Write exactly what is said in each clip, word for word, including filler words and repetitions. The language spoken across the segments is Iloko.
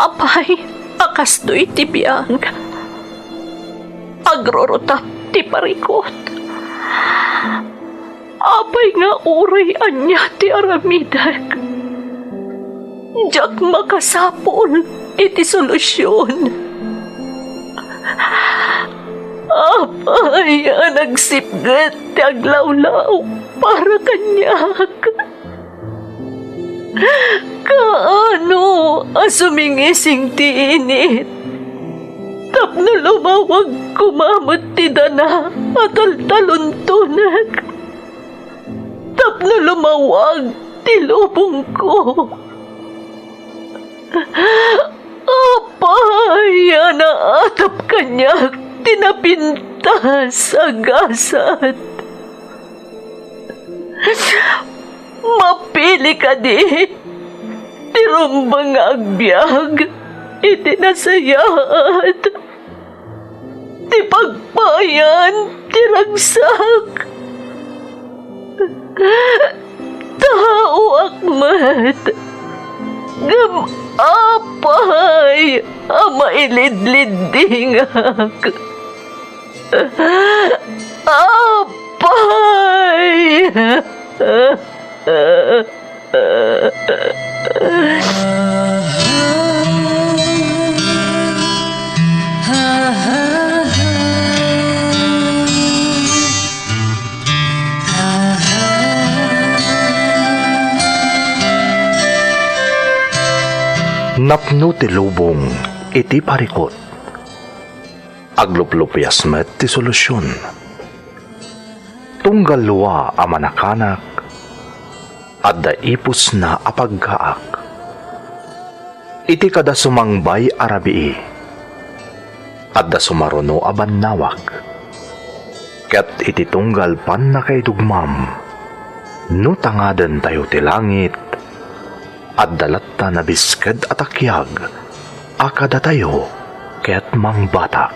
Apay a kastoy ti biag, agrurutap ti parikut. Apay nga uray ania ti aramidek, diak makasapul iti solusion. Apay a nagsipget ti aglawlaw para kaniak? Kaano a sumingising ti init tapno lumawag koma met ti dana a taltaluntonek? Tapno lumawag ti lubongko. Apay a naatap kaniak ti napintas a gasat? Mapili kadi ti rumbeng nga agbiag iti nasayaat ti pagpayan ti ragsak. Taoak met, ngem apay a mailidliddingak? Apay! Napno ti lubong iti parikut. Agluplupias met ti solusion. Tunggal lua a manakanak, adda ipusna a paggaak. Iti kada sumangbay a rabii, adda sumaruno a bannawag. Ket iti tunggal pannakaidugmam, no tangadentayo ti langit, adda latta nabisked a takiag a kadatayo ket mangbatak.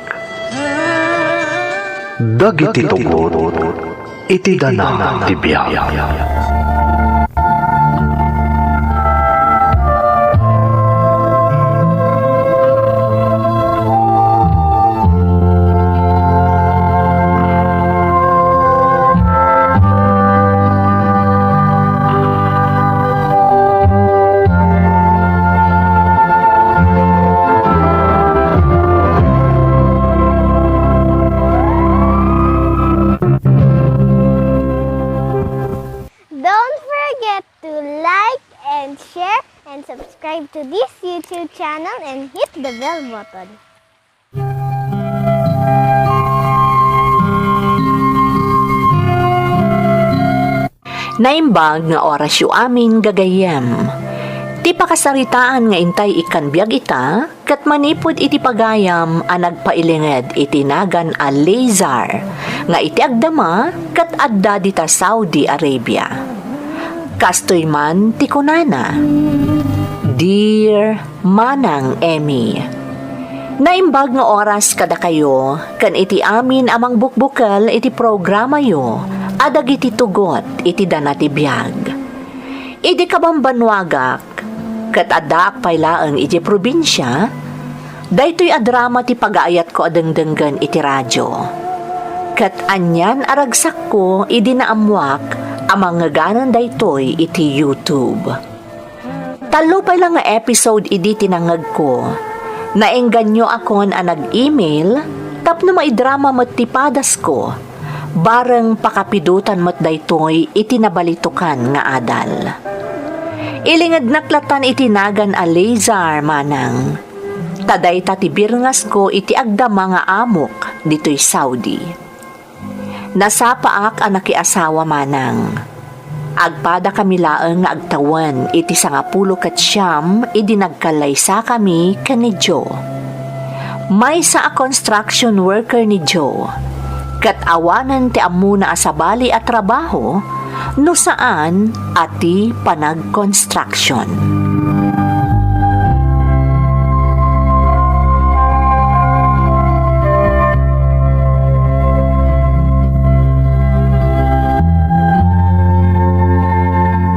Dagiti tugot iti dana ti biag. Don't forget to like and share and subscribe to this YouTube channel and hit the bell button. Naimbag nga orasyo amin, gagayyem. Ti pakasaritaan nga intay ikkan biag ita, ket manipud iti pagayam a nagpailinged iti nagan a Lazar, nga iti agdama ket adda dita Saudi Arabia. Kastoy man ti kunana, Dear Manang Emmy, naimbag nga oras kadakayo ken iti amin a mangbukbukel iti programayo a dagiti tugot iti dana ti biag. Idi kabambannuagak, ket addaak pay laeng idiay probinsia, daytoy a drama ti pagaayatko a dengdenggen iti radio. Ket anian a ragsakko idi naammoak a mangngeganan daytoy iti YouTube. Tallo pay la nga episode idi ti nangngegko. Naengganyoakon a nag-email tapno maidrama met ti padasko. Bareng pakapidotan met daytoy iti nabalitukan nga adal. Ilingednak lattan iti nagan a Lazar, manang. Ta dayta ti birngasko iti agdama nga amok ditoy Saudi. Nasapaak a nakiasawa, manang. Agpadakami laeng nga agtawen iti sangapulo ket siam idi nagkallaysakami ken ni Joe. Maysa a construction worker ni Joe, ket awanen ti ammona a sabali a trabaho no saan a ti panagkonstruction.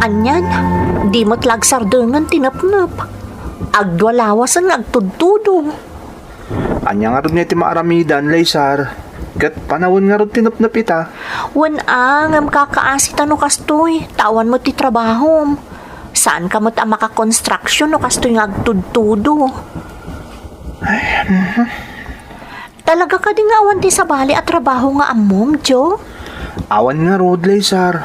Anian, di met la agsardengen ti nepnep. Agdua lawasen nga agtudtudo. Ania ngarud nga iti maaramidan, Laysar? Ket panawen ngarud ti nepnep ita? Wen a, ngem kakaasita no kastoy, ta awan met ti trabahom. Saanka met a makakonstruksyon no kastoy nga agtudtudo. Ay, mhm. Talaga kadi nga awan ti sabali a trabaho nga ammom, Jo? Awan ngarud, Laysar.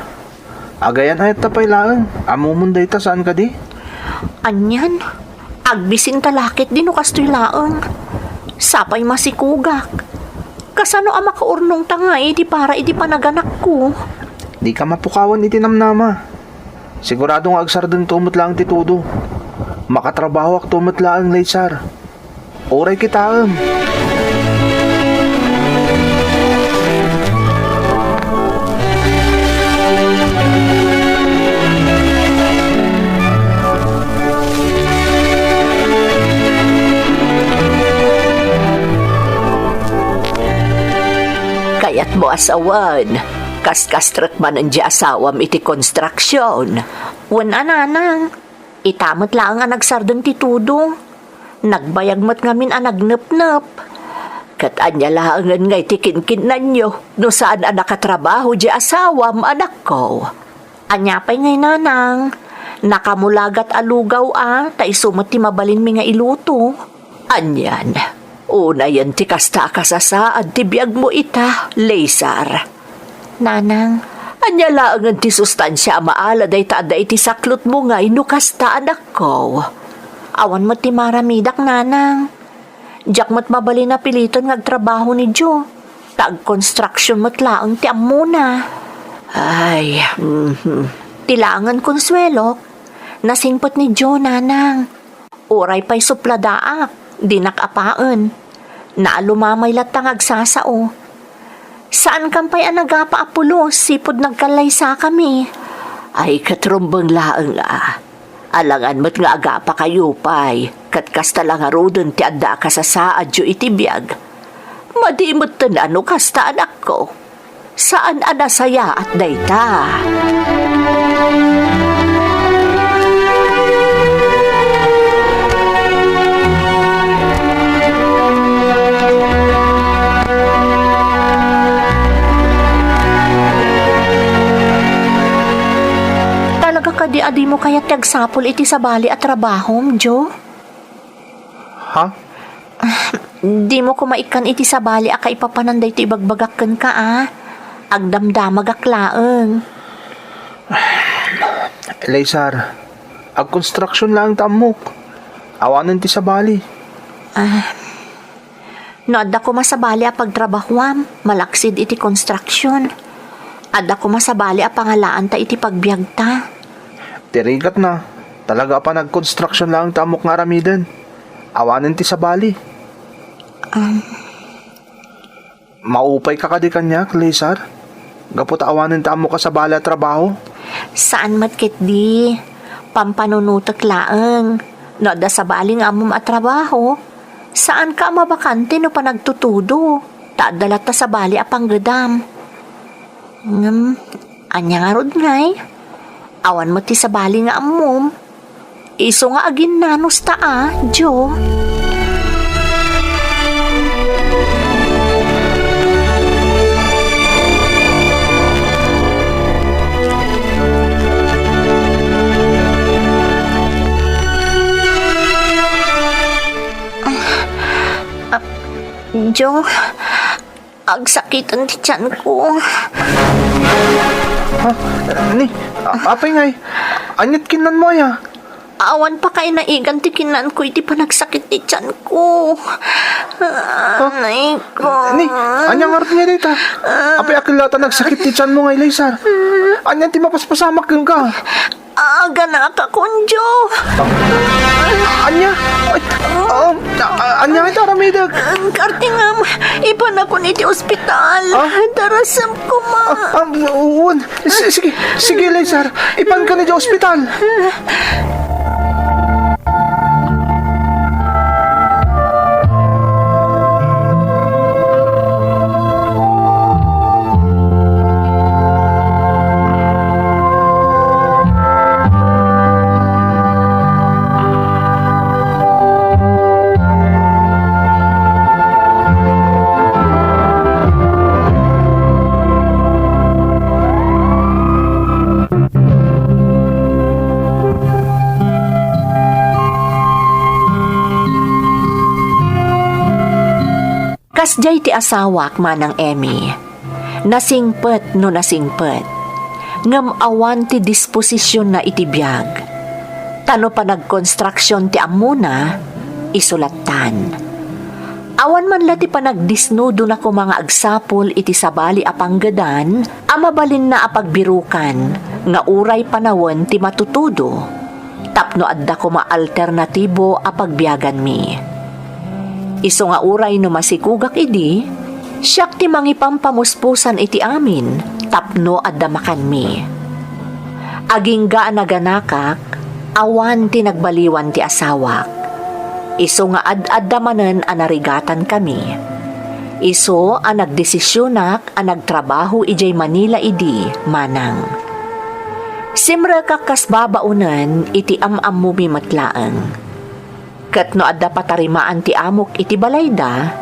Agayan-ayatta pay laeng. Ammomon dayta, saan kadi? Anian? Agbisinta la ketdi no kastoy laeng. Sapay masikogak. Kasano a makaurnongta ngay idi para iti panaganakko? Dika mapukawan iti namnama. Sigurado nga agsardengto met laeng ti todo. Makatrabahoakto met laeng, Laysar. Uray kitaem. Kayatmo a sawen, kaskastrek manen ti asawam iti konstruksion. Wen a, nanang, ita met laeng a nagsardeng ti todo. Nagbayag met ngamin a nagnepnep. Ket ania laengen ngay ti kinkinnanyo no saan a nakatrabaho ti asawam, anakko? Ania pay ngay, nanang? Nakamulagat a lugaw a, ta isu met ti mabalinmi nga iluto. Anian, unayen ti kasta a kasasaad ti biagmo ita, Laysar. Nanang. Ania laengen ti sustansia a maala dayta adda iti saklotmo ngay no kasta, anakko? Awan met ti maaramidak, nanang. Diak met mabalin a piliton nga agtrabaho ni Jo. Ta agkonstruksion met laeng ti ammona. Ay, mhm. Ti laengen konsuelok, nasingpet ni Jo, nanang. Uray pay supladaak, dinak apaen. Naalumamay latta nga agsasao. Saankan pay a nagapa a pulos sipud nagkallaysakami. Ay, ket rumbeng laeng a. Alangan met nga agapakayo pay, ket kasta la ngaruden ti adda a kasasaadyo iti biag. Madi metten a no kasta, anakko. Saan a nasayaat dayta. Talaga kadi a dimo kayat ti agsapul iti sabali a trabahom, Jo? Ha? Dimo koma ikkan iti sabali a kaipapanan daytoy ibagbagak kenka a. Agdamdamagak laeng. Laysar, agkonstruksion laeng ta ammok. Awanen ti sabali. Ah, no adda koma sabali a pagtrabahuam, malaksid iti konstruksion. Adda koma sabali a pangalaanta iti pagbiagta. Ti rigatna, talaga a panagkonstruksion laeng ta ammok nga aramiden. Awanen ti sabali. Um, Maupay ka kadi kaniak, Laysar? Gapu ta awanen ti ammok a sabali a trabaho? Saan met ketdi. Pampanunotek laeng. No adda sabali nga ammom a trabaho, saanka a mabakante no panagtutudo, ta adda latta sabali a panggedam. Ngem, ania ngarud ngay? Awan met ti sabali nga ammom. Isu nga aginnanos ta a, Jo. Ah, ah, Jo, agsakiten ti tianko. Ha? Ni, a-, apay ngay? Aniat kinnanmo aya? Awan pakainaigan ti kinnanko iti panagsakit ti tianko. Ha? Anayko. Ni, ania ngarud ngay dayta? Apay a ket la ta nagsakit ti tianmo ngay, Laysar? Ania ti mapaspasamak kenka? Aganakakon, Jo. Ania? Ay, um, a-, a-, ania ita aramidek? Kartingam, ipanakon iti ospital. Ah? Darasem koma. Ah, ah, uwan. S-, sige, sige, Laysar. Ipanka ni ospital. Jay ti asawak, Manang Emmy. Nasingpet no nasingpet. Ngem awan ti disposisionna iti biag. Ta no panagkonstruksion ti ammona, isu lattan. Awan man la ti panagdisnudona koma nga agsapul iti sabali a panggedan a mabalinna a pagbirukan nga uray panawen ti matutudo, tapno adda koma alternatibo a pagbiaganmi. Isu nga uray no masikugak idi, siak ti mangipampamuspusan iti amin tapno adda makanmi. Agingga a naganakak, awan ti nagbaliwan ti asawak. Isu nga ad-adda manen a narigatankami. Isu a nagdesisionak a nagtrabaho idiay Manila idi, Manang. Simrekak kas babaonen iti am-ammomi met laeng. Ket no adda patarimaan ti amok iti balayda,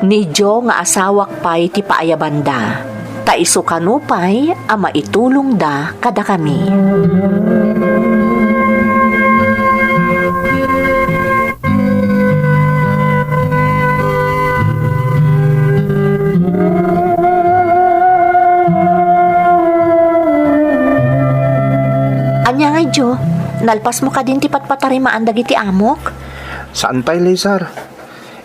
ni Joe nga asawak pay ti paayabanda, ta isu kano pay a maitulongda kadakami. Ania ngay, Joe? Nalpasmo kadin ti patpatarimaan dagiti amok? Saan pay, Lizar.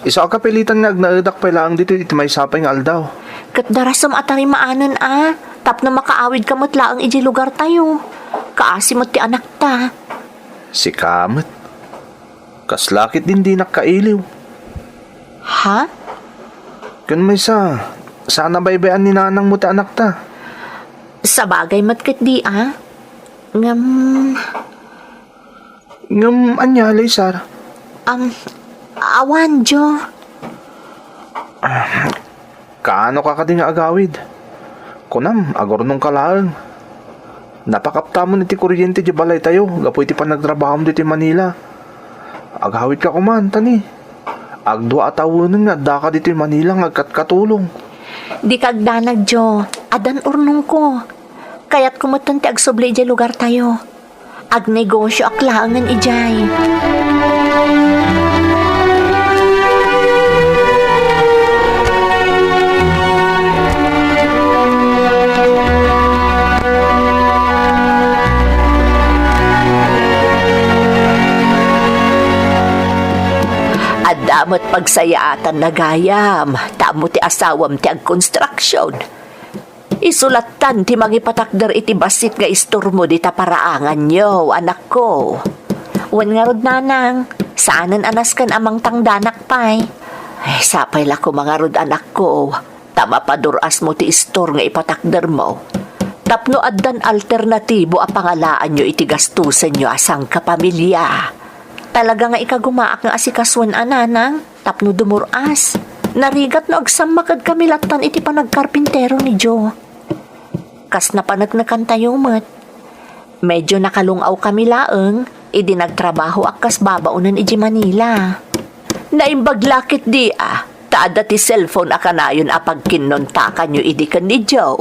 Isu a kapilitan nga agnaedak pay laeng ditoy iti maysa pay nga aldaw. Ket darasem a tarimaanen a, tapno makaawidka met laeng idiay lugartayo. Kaasi met ti anakta. Sika met. Kasla ket din dinak kailiw. Ha? Ken maysa, saan a baybay-an ni nanangmo ti anakta. Sabagay met ket di a. Ngem, Ngem ania, Lizar? Am, awan, Joe. Kaano ka kadi nga agawid? Kunam, agurnongka laeng. Napakaptamon iti kuryente di balaytayo gapu iti panagtrabahom ditoy Manila. Agawidka koman, tani. Agdua a tawenen nga addaka ditoy Manila nga agkatkatulong. Dika agdanag, Joe. Addan urnongko. Kayatko metten ti agsubli idiay lugartayo. Agnegosioak laengen idiay. Adda met pagsayaatanna gayam, ta ammo ti asawam ti agkonstruksion. Isu lattan ti mangipatakder iti bassit nga istormo dita paraanganyo, anakko. Wen ngarud, nanang, saanen a nasken a mangtangdanak pay. Ay, sapay la koma ngarud, anakko, ta mapadur-asmo ti istor nga ipatakdermo. Tapno addan alternatibo a pangalaanyo iti gastusenyo a sangkapamilya. Talaga nga ikagumaak nga asikasuen a, nanang. Tapno dumur-as, narigat no agsammaked kami lattan iti panagkarpintero ni Joe. Kas napaneknekantayo met, medyo nakalung-aw kami laeng idi nagtrabahoak kas babaonen iti Manila. Naimbag la ket di a, ta adda ti cellphone a kanayon a pagkinnontakanyo idi ken ni Joe.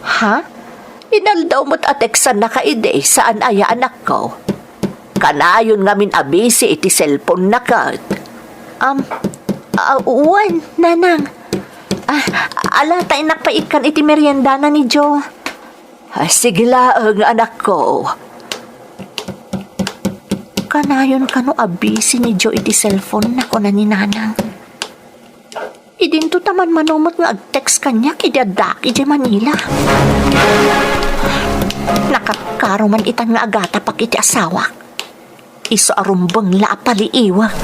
Ha? Inaldaw met a teksanna ka idi, saan aya, anakko? Kanayon ngamin a busy iti cellphone na ket. Am, ah, wen, nanang. Ah, ala, ta innak pay ikkan iti meriendana ni Joe. Ah, sige laeng, anakko. Kanayon kano a busy ni Joe iti cellphone na, kuna ni nanang. Idinto ta manmano met nga ag-text kaniak idi addaak idiay Manila. Nakakaro man itan nga agatapak iti asawak. Isu a rumbeng la a paliiwek.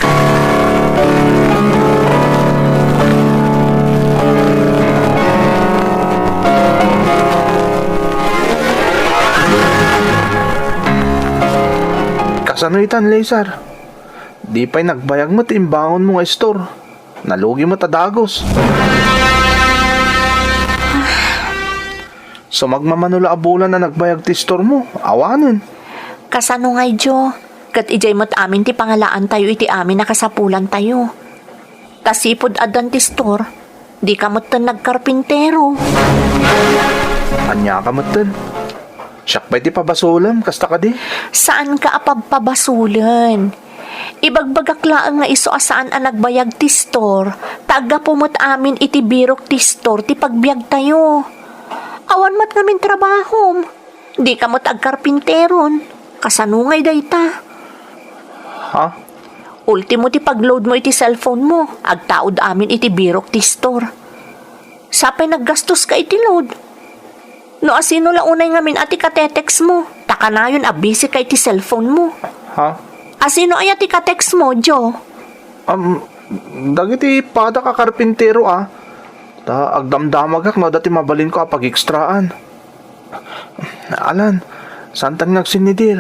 Kasano itan, Lizar? Di pay nagbayag met ti imbangonmo nga istor. Nalugi met a dagus. Sumagmamano la a bulan a nagbayag ti istormo, awanen. Kasano ngay, Joe? Ket idiay met amin ti pangalaantayo iti amin a kasapulantayo. Ta sipud addan ti istor, dika metten nagkarpintero. Ania ka metten? Siak pay ti pabasolem, kasta kadi? Saanka a pabpabasolen. Ibagbagak laeng nga isu a saan a nagbayag ti store, ta aggapu met amin iti birok ti store ti pagbiagtayo. Awan met ngamin trabahom. Dika met agkarpinteron. Kasano ngay dayta? Ha? Ultimo ti pag-load mo iti cellphone mo, agtaud amin iti birok ti store. Sapay naggastos ka iti load. No asino la unay ngamin a ti ka-text mo, ta kanayon a busy ka iti cellphone mo. Ha? Asino aya ti ka-text mo, Joe? Um, dagiti padak a karpintero a. Ta agdamdamagak no adda ti mabalinko a pagekstraan. Alan, saantan nga agsinnidir.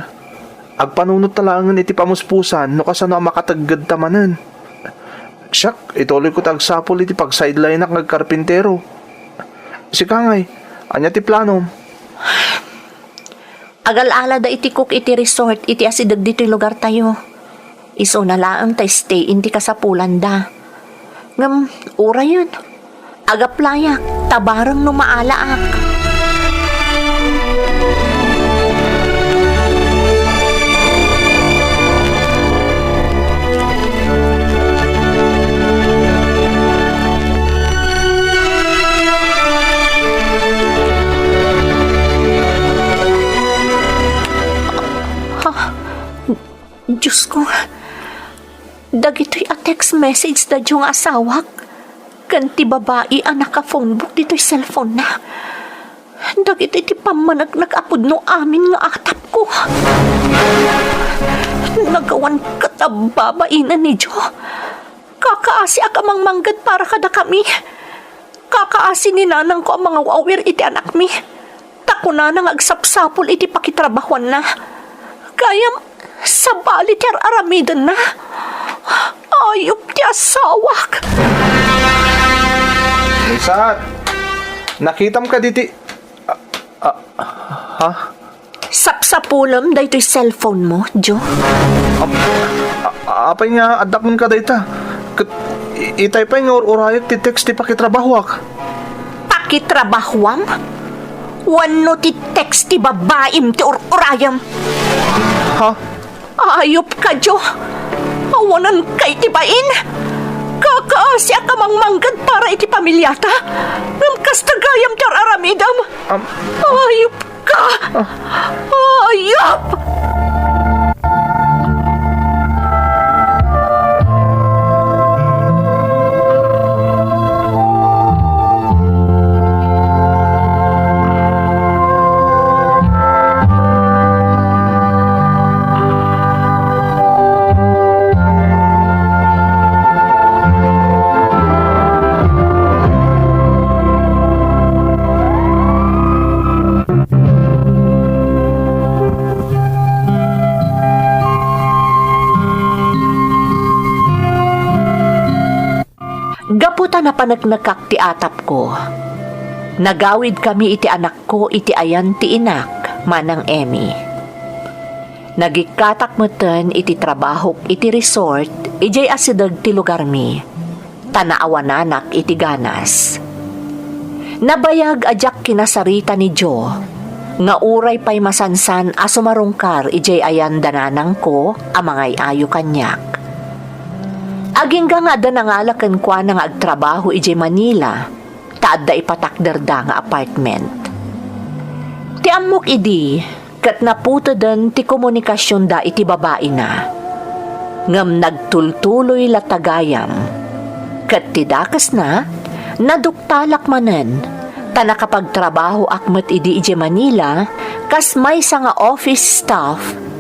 Agpanunot ta laengen iti pamuspusan no kasano a makateggedta manen. Siak, ituloyko ti agsapul iti pag-sideline-ak nga agkarpintero. Sika ngay, ania ti planom? Agal-alada iti cook iti resort iti asideg ditoy lugartayo. Isuna laeng ta stay-in ti kasapulanda. Ngem, urayen, agaplayak, ta bareng no maalaak. Ha? Diosko, dagitoy a text message da Joe nga asawak, ken ti babai a naka-phonebook ditoy cellphone-na. Dagitoy ti pammaneknek a pudno amin nga atapko. Nagawan ket a babainen ni Joe. Kakaasiak a mangmangged para kadakami. Kakaasi ni nanangko a mangaw-awir iti anakmi. Ta kunana nga agsapsapul iti pakitrabahuanna. Gayam, sabali ti ar-aramidenna. Ayup ti asawak. Nisat, nakitam ka diti, a, a, ha? Sapsapulem daytoy cellphone mo, Joe? Ap-, a-, apay nga addak man kadayta? Ket i-, itay pay nga ur-urayak ti text ti pakitrabahuak. Pakitrabahuam? Wenno ti text ti babaim ti ur-urayam? Ha? Ayup ka, Joe! Awanan ka iti bain! Kakaasiak a mangmangged para iti pamiliata, ngem kasta gayam ti ar-aramidam! Am- Ayup ka! Ah. Ayup! Gapu ta napaneknekak ti atapko, nagawidkami iti anakko iti ayan ti inak, Manang Emmy. Nagikkatak metten iti trabahok iti resort idiay asideg ti lugarmi, ta naawananak iti ganas. Nabayag a diak kinasarita ni Joe, nga uray pay masansan a sumarungkar idiay ayan da nanangko a mangay-ayo kaniak. Agingga nga adda nangala kenkuana nga agtrabaho idiay Manila, ta adda ipatakderda nga apartment. Ti ammok idi, ket naputeden ti komunikasionda iti babaina. Ngem nagtultuloy latta gayam. Ket ti dakesna, naduktalak manen, ta nakapagtrabahoak met idi idiay Manila kas maysa nga office staff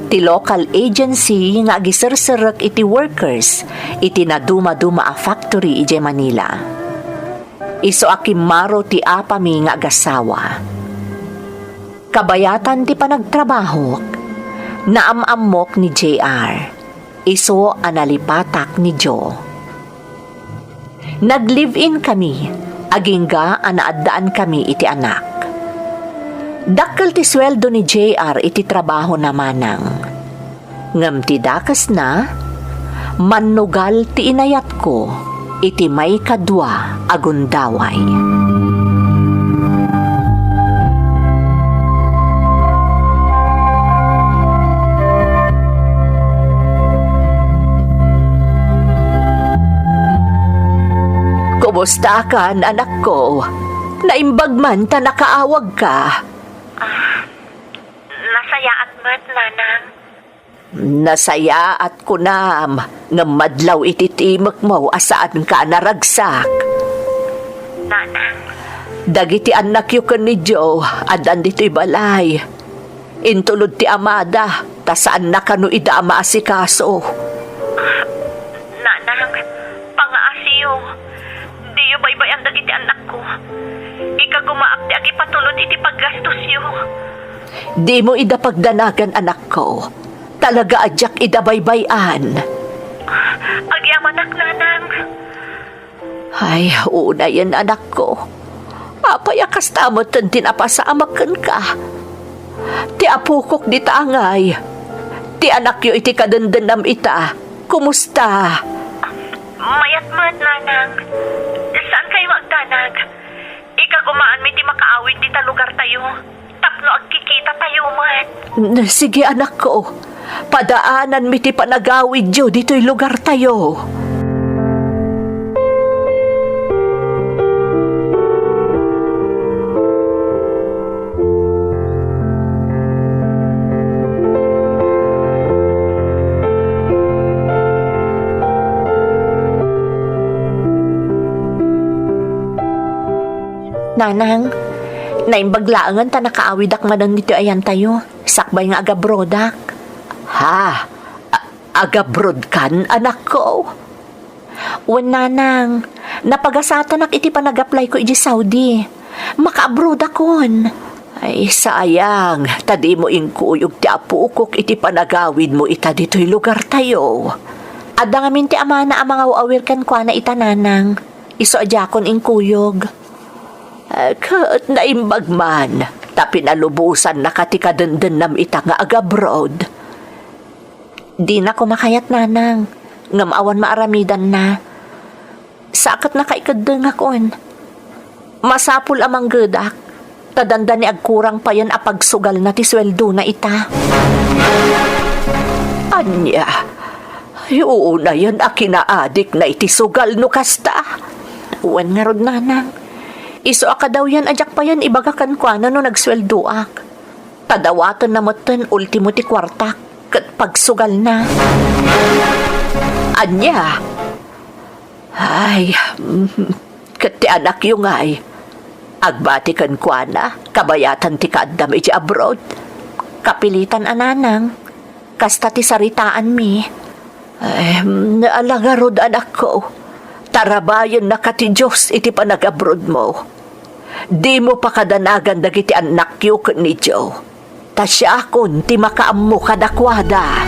ti local agency nga agiserserrek iti workers iti nadumaduma a factory idiay Manila. Isu a kimmaro ti apami nga agasawa. Kabayatan ti panagtrabahok, naam-ammok ni J R. Isu a nalipatak ni Joe. Nag-live-in kami, agingga a naaddaan kami iti anak. Dakkel ti sueldo ni J R iti trabahona, Manang. Ngem ti dakesna, mannugal ti inayatko iti maikadua a gundaway. Kumustakan, anakko? Naimbag man ta nakaawagka. Ah, nasayaat met, Nanang. Nasayaat kunam, ngem madlaw iti timekmo a saanka a naragsak. Nanang. Dagiti annakyo ken ni Joe, addan ditoy balay. Intulod ti amada, ta saanna kano ida a maasikaso. Nanang, pangaasiyo. Diyo baybay-an dagiti annakko. Ikagumaak ti agipatulod iti paggastosyo. Dimo ida pagdanagan, anakko. Talaga a diak ida baybay-an. Agyamanak, Nanang. Ay, unayen, anakko. Apay a kasta metten ti napasamak kenka? Ti apokok dita angay. Ti anakyo iti kadendennam ita. Kumusta? Mayat met, Nanang. Saankayo nga agdanag? Ikagumaanmi ti makaawid dita lugartayo. Tapno agkikitatayo met. N-, sige, anakko. Padaananmi ti panagawidyo ditoy lugartayo. Nanang, naimbag laengen ta nakaawidak manen ditoy ayantayo, sakbay nga agabrodak. Ha? A-, agabrodkan, anakko? Wen, Nanang, napagasatanak iti panagaplayko idiay Saudi. Makaabrodakon. Ay, sayang, ta dimo inkuyog ti apokok iti panagawidmo ita ditoy lugartayo. Adda ngamin ti amana a mangaw-awir kenkuana ita, Nanang. Isu a diakon inkuyog. Eh, ket naimbag man, ta pinalubosannaka ti kadendennam ita nga agabroad. Dina koma kayat, Nanang, ngem awan maaramidanna. Sa ket nakaikeddengakon. Masapul a manggedak, ta dandani agkurang payen a pagsugalna ti sueldona ita. Ania? Ay, unayen a kinaadikna iti sugal no kasta. Wen ngarud, Nanang. Isu a kadawyan a diak payen ibaga kenkuana no nagsueldoak. Ta dawatenna metten ultimo ti kuartak ket pagsugalna. Ania? Ay, mm, ket ti anakyo ngay? Agbati kenkuana, kabayatan ti kaaddam iti abroad. Kapilitan a, Nanang. Kasta ti saritaanmi. Em, ala ngarud, anakko. Tarabayennaka ti Dios iti panagabrodmo. Dimo pakadanagan dagiti annakyo ken ni Joe. Ta siakon ti makaammo kadakuada.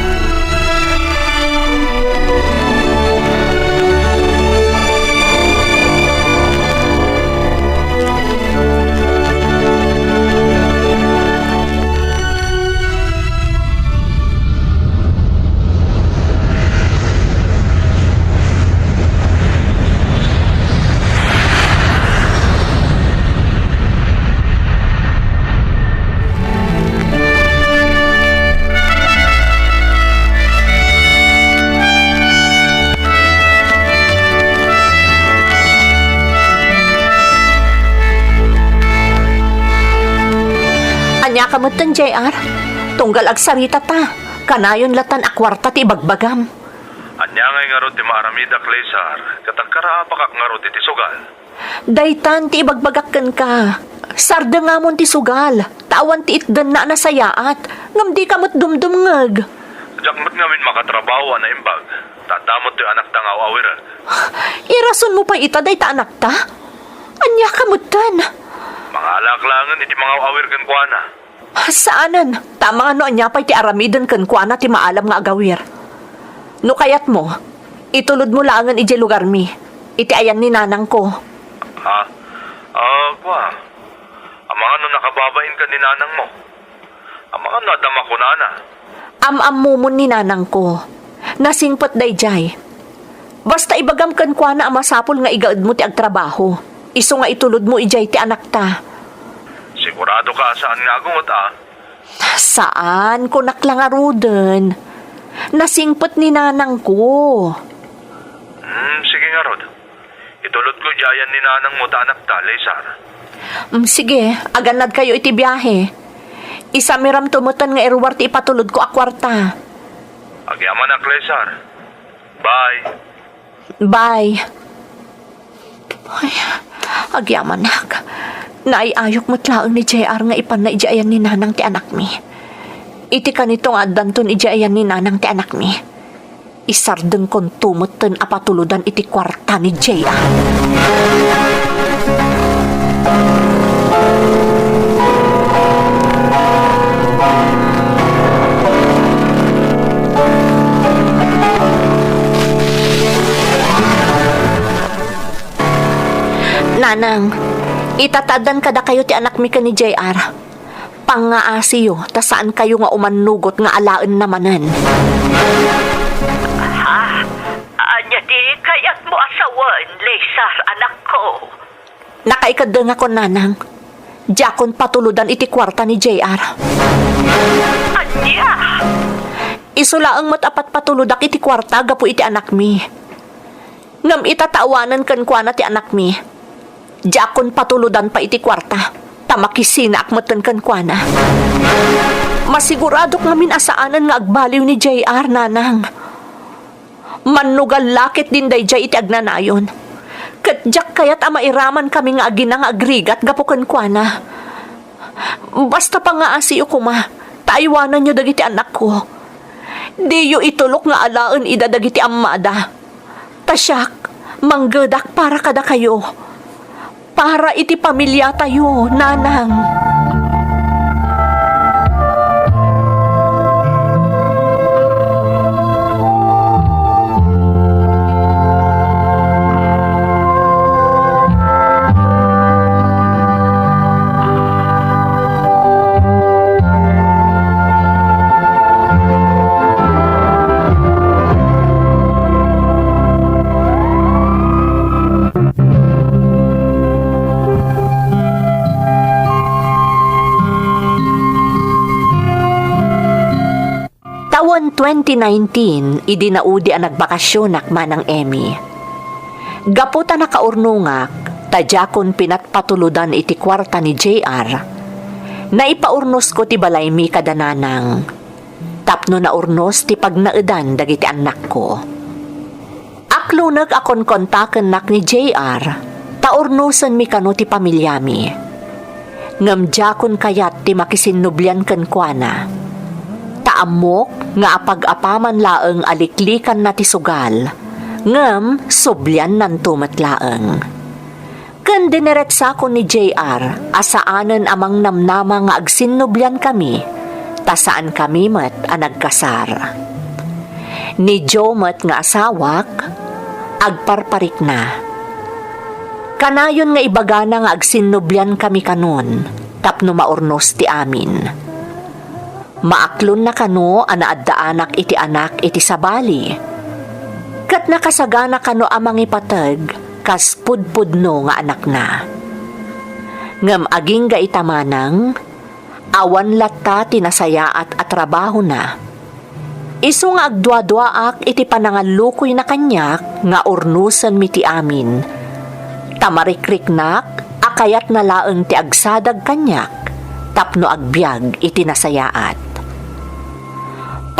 Ania ka metten, J R? Tunggal agsarita ta, kanayon latan a kuarta ti ibagbagam. Ania ngay ngarud ti maaramidak, Lazar, ket agkaraabakak ngarud iti sugal? Daytan ti ibagbagak kenka. Sardengamon ti sugal, ta awan ti itdenna a nasayaat, ngem dika met dumdumngeg. Diak met ngamin makatrabaho a naimbag, ta adda met toy anakta nga aw-awiren. Irasonmo pay ita dayta anakta? Ania ka metten? Mangalaak laengen iti mangaw-awir kenkuana. Saanen, ta amangan no ania pay ti aramiden kenkuana ti maalam nga agawir. No kayatmo, itulodmo laengen idiay lugarmi, iti ayan ni nanangko. Ha? Ah, kua, amangan no nakababain ka ni nanangmo? Amangan no adda makunana? Am-ammomon ni nanangko. Nasingpet daydiay. Basta ibagam kenkuana a masapul nga igaedmo ti agtrabaho. Isu nga itulodmo idiay ti anakta. Sigurado ka a saan nga agungot, a? Saan, kunak la ngaruden. Nasingpet ni nanangko. Hmm, sige ngarud. Itulodko idiay ayan ni nanangmo ta anakta, Lezar. Mm, sige, agannadkayo iti biahe. Isamiramto metten nga iruar ti ipatulodko a kuarta. Agyamanak, Lezar. Bye. Bye. Ay, agyamanak. Naay-ayok met laeng ni J R nga ipanna idiay ayan ni nanang ti anakmi. Iti kanito nga addanton idiay ayan ni nanang ti anakmi, isardengkonto metten a patulodan iti kuarta ni J R. Nanang, itatadan kadakayo ti anakmi ken ni J R. Pangngaasiyo, ta saankayo nga umannugot nga alaenna manen. Ha? Ania ti kayatmo a sawen, Lezar, anakko? Nakaikadengakon, nanang. Diakon patulodan iti kuarta ni J R. Ania? Isu laeng met a patpatulodak iti kuarta gapu iti anakmi. Ngem ita ta awanen kenkuana ti anakmi, diakon patulodan pay iti kuarta, ta makisinaak metten kenkuana. Masiguradok ngamin a saanen nga agbaliw ni J R, nanang. Mannugal la ketdin daydiay iti agnanayon. Ket diak kayat a mairamankami nga agina nga agrigat gapu kenkuana. Basta pangngaasiyo koma, ta aywananyo dagiti anakko. Diyo itulok nga alaen ida dagiti ammada. Ta siak, manggedak para kadakayo. Para iti pamiliatayo, nanang. Tawen twenty nineteen, idi naudi a nagbakasionak, Manang Emmy. Gapu ta nakaurnongak, ta diakon pinatpatulodan iti kuarta ni J R, naipaurnosko ti balaymi kada nanang, tapno naurnos ti pagnaedan dagiti annakko. Aklunek a konkontakennak ni J R, ta urnosenmi kano ti pamiliami. Ngem diakon kayat ti makisinnublian kenkuana. Ta ammok nga apag-apaman laeng a liklikanna ti sugal, ngem subliannanto met laeng. Ken dineretsakon ni J R a saanen a mangnamnama nga agsinnubliankami, ta saankami met a nagkasar. Ni Joe met nga asawak, agparparikna. Kanayon nga ibagana nga agsinnubliankami kanon tapno maurnos ti amin. Maaklonna kano a naaddaanak iti anak iti sabali, ket nakasagana kano a mangipateg kas pudpudno nga anakna. Ngem agingga ita manang, awan latta ti nasayaat a trabahona. Isu nga agduaduaak iti panangallukoyna kaniak nga urnosenmi ti amin, ta marikriknak a kayatna laeng ti agsadag kaniak tapno agbiag iti nasayaat.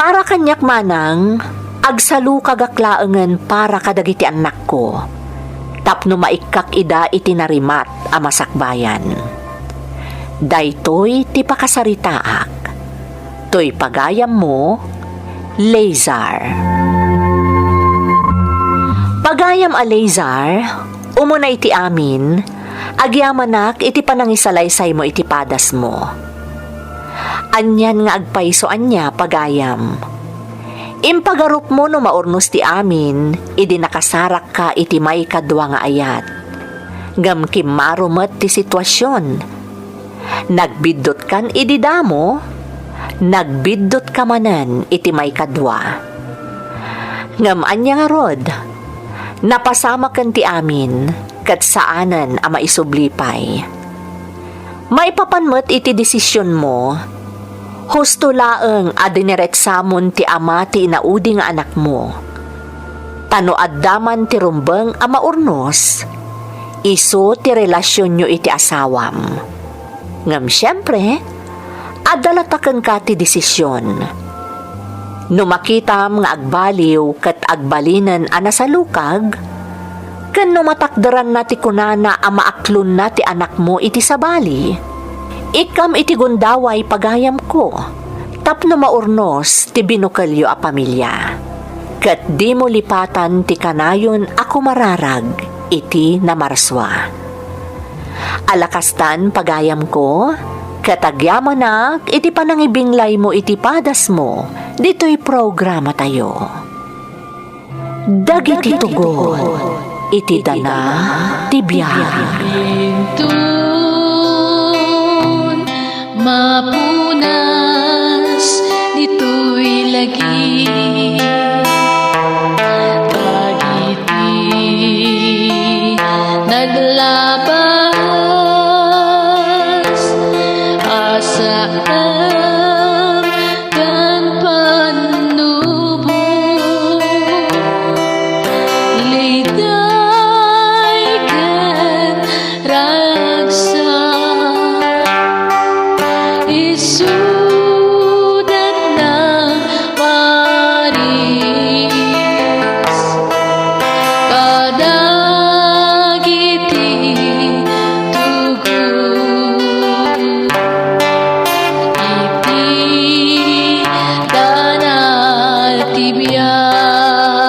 Para kaniak manang, agsalukagak laengen para kadagiti annakko, tapno maikkak ida iti narimat a masakbayan. Daytoy ti pakasaritaak. Toy pagayammo, Lazar. Pagayam a Lazar, umuna iti amin, agyamanak iti panangisalaysaymo iti padasmo. Anian nga agpayso ania, pagayam? Impagarupmo no maurnos ti amin idi nakasarakka iti maikadua nga ayat. Ngem kimmaro met ti situasion. Nagbiddutkan idi damo, nagbiddutka manen iti maikadua. Ngem ania ngarud? Napasamaken ti amin, ket saanen a maisubli pay. Maipapan met iti desisionmo, husto laeng a dineretsamon ti ama ti inaudi nga anakmo. Ta no adda man ti rumbeng a maurnos, isu ti relasionyo iti asawam. Ngem siempre, adda latta kenka ti desisyon. No makitam nga agbaliw ket agbalinen a nasalukag, ken no matakderanna ti kunana a maaklonna ti anakmo iti sabali, ikkam iti gundaway, pagayamko, tapno maurnos ti binukelyo a pamilia. Ket dimo lipatan ti kanayon a kumararag iti namarsua. Ala kastan, pagayamko, ket agyamanak iti panangibinglaymo iti padasmo ditoy programatayo. Dagiti tugon iti dana ti biag. Intun mapunas ditoy lagi. Dagiti naglabas a saan ken pannubo, liday ken ragsak, isudat na paris kadagiti tugot iti dana ti biag.